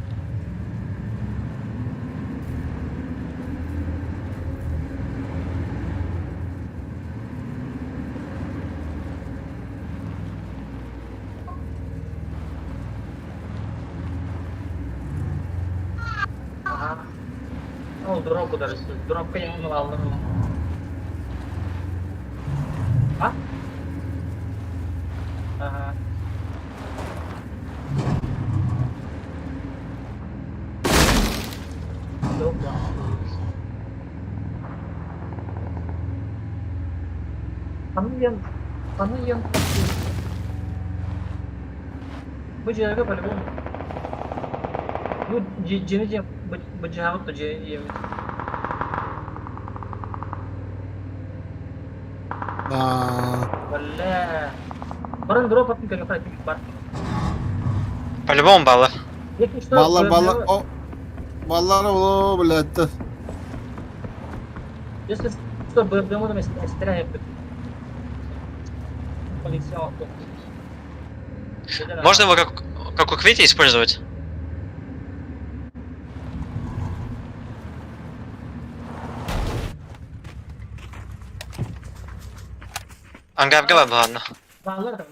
Ол дроп ударысы. Дропка яңын алдым. А? Ага. Дроп. Ануян. Ануян. Бу жерге по-любому. Бу жени же бу жабыт же А, Бля. Баран дроп атын кэлэ бар. По-любому баллы. Если что, баллар баллар о баллар о блядь. Если что, БРДМ там стреляет. Полиция авто. Можно его как укрытие использовать? Ангарга ладно. Баллар там.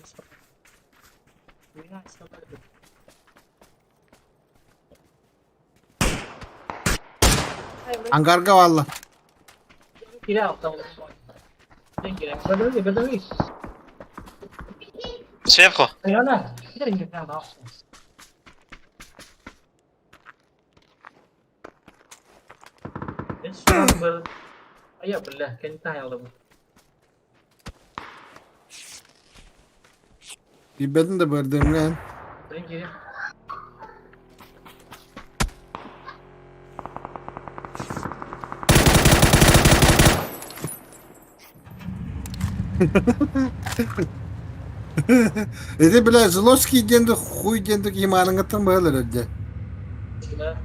Ангарга балла. Киря авто. Киря. БРДМ, Сверху. Яна, киря киря Айа, бля, кентаа ялда бу. Бибедин да бардым lan. Блин, киря. Ити бля Зловский диэн да хуй диэн да киһи мааныңыттан быһалар эрдэ. Да.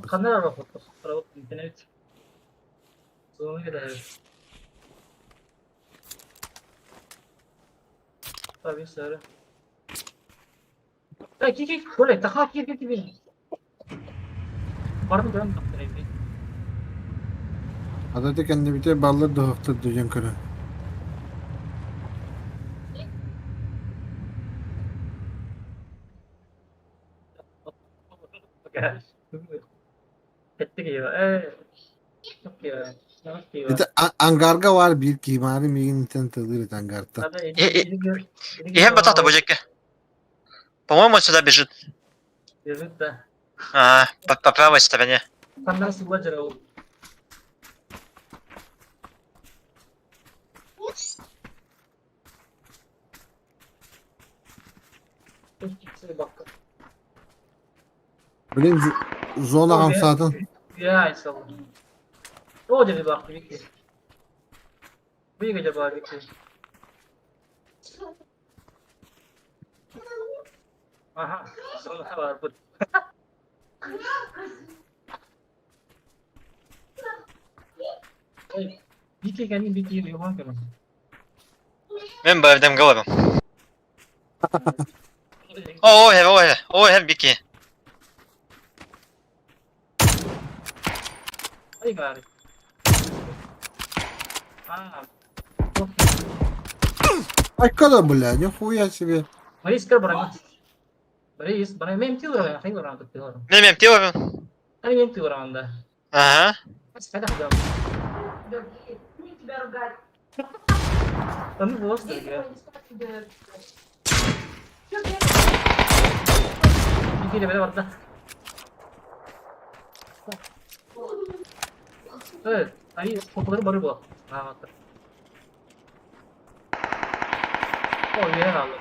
Ханна эрэ интернет. Зону кэтэһэр. Tabii sarı. Ки ки Коля, таха ки ки ки. Барым дьон тахтар Ата кэннибитэ баллар дохохтор дьон көрөн. Ити ангарга бар биир киһи маары миигин итэн тылыыр ити ангарта. Иһэн батахта бу дьэккэ. По-моему, сюда бежит. Бежит, да. Ага, по правой стороне. Блин, зона хамсаатын. О, dedi bak bitti. Bu gece bari bitti. Aha, sonra var bu. Bitti kendi bitti yuvan kemen. Мен бардым голову. О, ой, ой, ой, бики. Hadi gari. А, Айкада, бля, нихуя себе. Борис, көр барамын. Борис, барамын. Мен тилер, мен тилер. Мен мен тилер. Ани мен тилер анда. Ага. Қайда қыдам? Тебя ругать. Да ну просто, я. Бики бere барда. Evet, hani kokuları barı bu. Ha, bak. O yere aldı.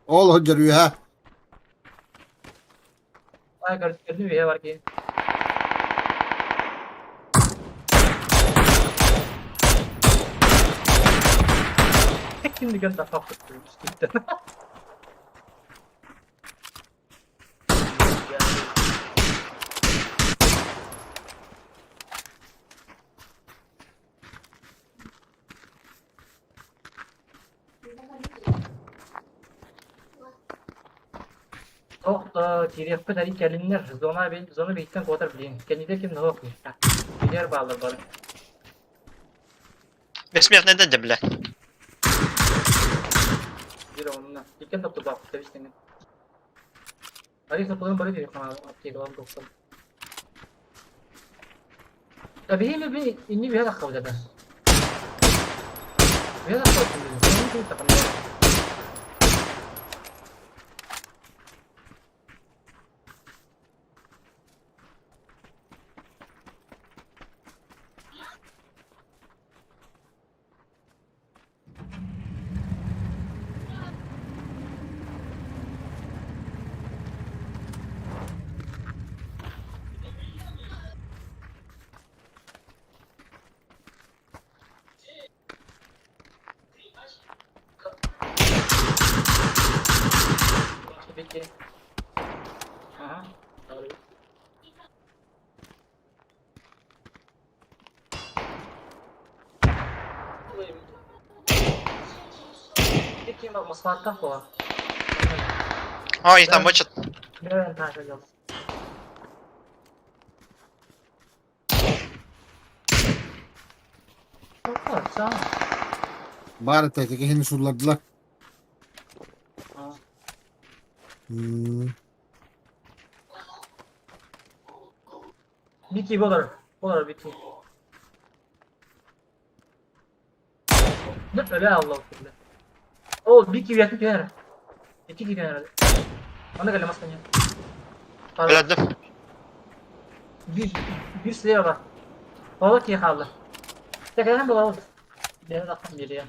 Ол ходжар ha. Ay gördün mü var ki. Şimdi gönder kalktı. Gitti. Тоқ кириэхпит ари кэлиннэр зона зона биһиттэн куотар билиэн. Кэннитэ ким ноһох Билиэр баалар бары. Бессмертный дядя, бля. Бир онна. Иккен топту баах тэбистеңин. Ари сапылын бары дири хана аптекалан тоқтон. Та биһи би инни биһэ таххабыт это. Биһэ таххабыт биһи. Таххабыт. Bitti. Aha. Doğru. Bitti маслаттах була. Ой, их там мочат. Бәрін тағы жол. Сам. Бары тәтеке хені шулладылар. А. Бики болар. Болар бики. Ne öyle Allah billahi. O бики üyetip yener. İki gibi herhalde. Bana gel maskan ya. Бля, да. Bir bir silah var. Bala ki kaldı. Tekrar bala. Benim aklım geliyor.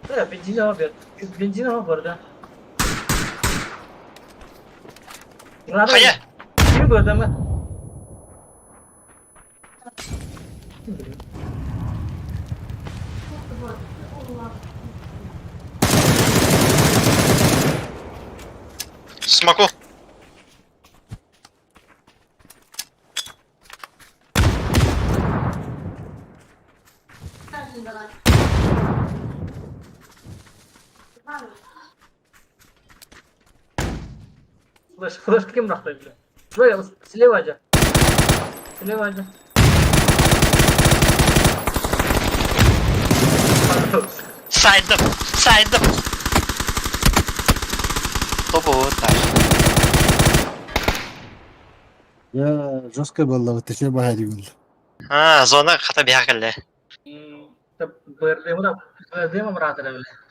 Evet, benzin var bir. Benzin var burada. Надо. Хайа! Кими быадама? Смоку. Флеш, флеш ким рахтай, бля? Слева, слева же. Слева же. Сайдом! Сайдом! Тобу так. Я жестко было, вот еще багари был. А, зона хата биһа кэллэ. БРДМ братаны, бля.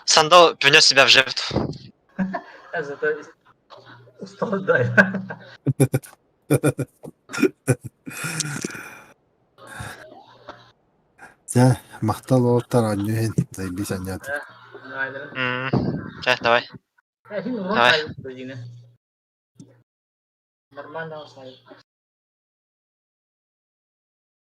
Сандал принес себя в жертву. Я зато устал, да. Дьэ, махтал уолаттар оонньуу иһин, заебись оонньоото. М, Чэ, давай. Нормально.